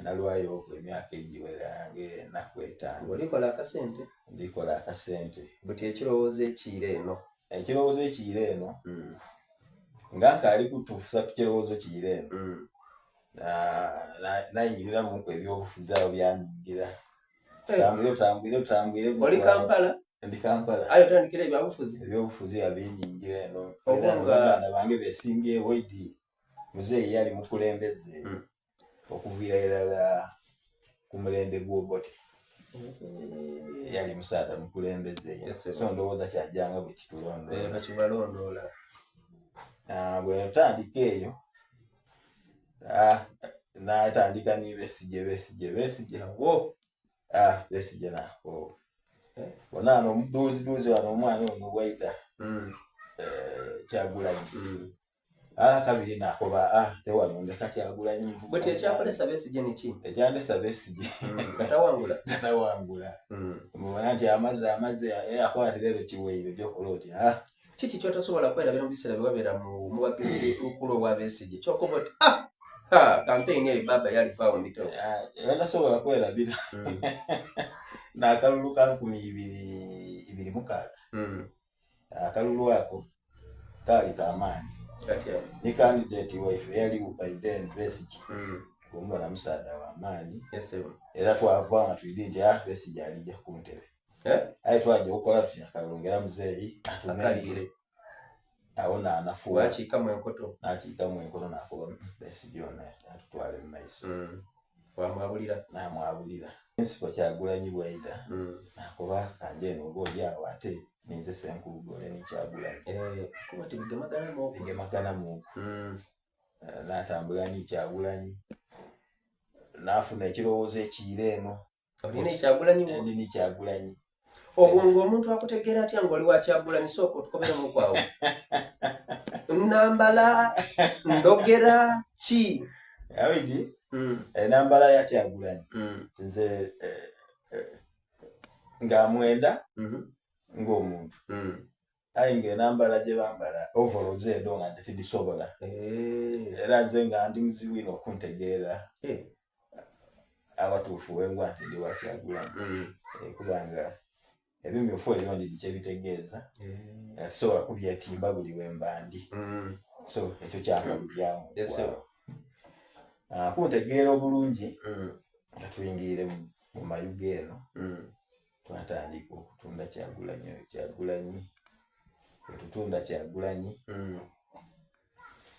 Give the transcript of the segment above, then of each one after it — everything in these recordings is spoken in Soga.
Nalwayoku emyaka egiwera ng'enaku etaanu. Ng'olikola akasente? Ndikola akasente. Buti ekirowoozo ekiira eno? Ekirowoozo ekiira eno, mm. nga nkaali kutuusa ku kirowoozo kiira eno, mm. nayingiriramuku ebyobufuzi awo byaningira. Tutambwire tutambwire tutambwire. Oli Kampala? Ndi Kampala. Aye otandikira ebyabufuzi? Ebyobufuzi yabinyingira eno. Baganda bange besimbyewo idi. Muzeeyi yali mukulembeze. Mm. okuviira irala ku mulembe gw'Obote yali musaadha mukulembeze so ndowooza kyajanga bwe kitulondoola eh, ah, bwe ntandika eyo ah, natandika ni Besigye Besigye Besigye ah, Besigye nako eh? bona ano omuduuziduuzi wano omwana ono bwaida hmm. eh, Kyagulanyi hmm. Ah, kabiri nakoba ah, tewano ndeka Kyagulanyi nvuga. Bweti ekyakulesa Besigye niki? Ekyandesa Besigye. Mm, katawangula. Katawangula. Mm. Mubona nti amaze amaze eh, akwatira ero kiweire gyokola oti ah. Kiki kyotasobola kwerabira mu biseera bye wabeera mu muwagizi mukulu owa Besigye kyokoba oti ah ha kampeyini eyo baba yali vaawo mbitewo. Ah, tasobola kwerabira. Mm. N'akalulu ka 2006. Mm. Akalulu ako kaali ka maani ni kandidate waife eyaliwo by then Besigye mm. ng'omubona musaadha wa maani era twava nga twidi nti ah Besigye alija ku ntebe eh? aye twaja okukola tutya akalulu ng'era muzeeyi atumenze awo naanafuwa wakiikamu enkoto nakiikamu enkoto nakuba mm, Besigye ono atutwale mu maiso mm. Wamwabulira namwabulira Principal Kyagulanyi bwaidha mm. nakoba kanje eno oba oli awo ate ninze Ssenkubuge ole ni Kyagulanyi eh, kuba tibigemaganamu bigemaganamu mm. eh, natambula ni Kyagulanyi nafuna ekirowoozo ekiira eno olina Kyagulanyi ndi ni Kyagulanyi obwo ng'omuntu akutegeera atya ng'oli wa Kyagulanyi sooka otukoberemu kwawo nambala ndogera ki awidi mm. enambala ya Kyagulanyi mm. nze eh, eh, nga mwenda mm -hmm. ng'omuntu mm. aye ng'enambala gye bambala overalls edo nga nze tidisobola eh. era nze nga ndi muzibu ino okuntegeera eh. awatuufu wengwa nti ndi wa Kyagulanyi mm. eh, kubanga ebimyufu ebyo ndi kyebitegeeza eh. tisobola kubyetimba buli wemba ndi mm. so ekyo kyankalubyamu ah, kuntegeera obulungi mm. nga tuyingiire mu mayuga eno twatandika okutunda Kyagulanyi oyo Kyagulanyi wetutunda Kyagulanyi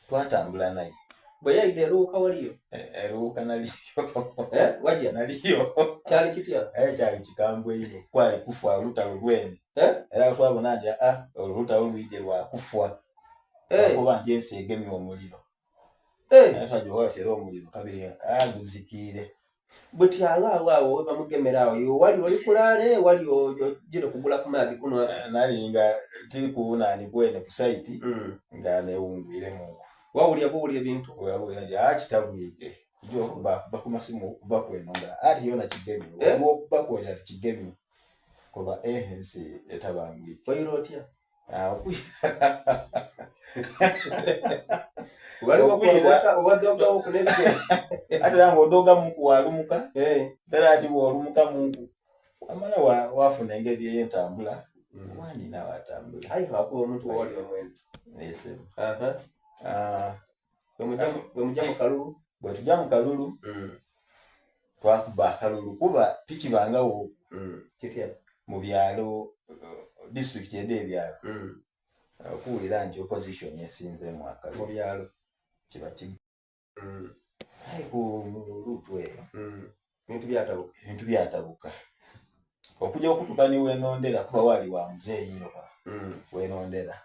twatambula naye bwe yaidha eruuka waliyo eh, eruuka naliyo eh, wajja naliyo kyali kitya eh, kyali kikambwe inho kwali kufa olutalo lwene era twabona nti aa ah, olutalo lwidye lwa kufa kuba nti ensi egemye omuliro naye twaja okwatera omuliro kabiri ah, guzikiire buti awo awo awo webamugemera awo iwe wali oli kulaale wali ojire kugula ku maadhi kunwa eh, nali nga tiri kunani kwene ku saiti mm. nga newungwiremuku wawulya buwulya ebintu wawulya nti ah kitabwike jo okuba kuba ku masimu okuba kweno nga ati yona kigemye eh? waliwo okuba kwoli ati kigemye kuba eh ensi etabangwike oyira otya Ah, ate era ngaodoga muku walumuka eh. era ati bwolumuka muku wamala wafuna engeri eyentambula mm. wanina watambula ah. bwetuja mu kalulu mm. twakuba akalulu kuba tikibangawo mm. mu byalo disitulikiti edh'ebyalo mm. okuwulira nti opposition esinzeemu akalulu mu byalo kiba ki mm. aye ku luutu eyo ebintu byatabuka ebintu byatabuka okuja okutuuka ni wenondera kuba waali wa muzeeyi ino wenondera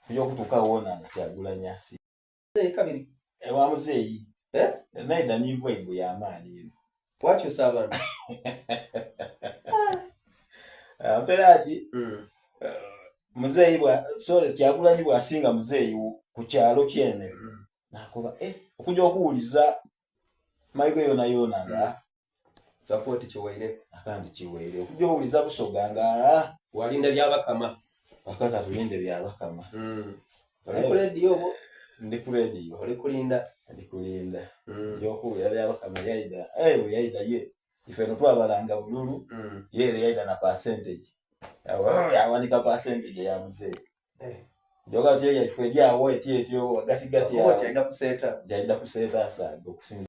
okuja okutuuka wona nga Kyagulanyi asi kabiri ewa muzeeyi eh? naida ni vibe y'amaanyi ino wakyusa abantu ah, mpera ati mm. eh, muzeeyi bwa sorry Kyagulanyi bw'asinga muzeeyi ku kyalo kyene mm. nakoba eh, okuja okuwuliza mayigo yona yona nga mm. sapoti kiwaire akandi kiwaire okuja owuliza busoga nga ah, walinda byabakama akaka tulinde byabakama mm. oli ku lediyo obwo. Ndi ku leediyo. Oli kulinda. Ndi kulinda. Nja okuwulira Byabakama yaidha. Aye bwe yaidha ye, ife eno twabalanga bululu, ye ere yaidha na percentage. Yawanika percentage eya muzeeyi. Njoga ati eyaife eri agho eti etyo ghagatigati agho. Aidha kuseeta. Aidha kuseeta asaaga okusinziira.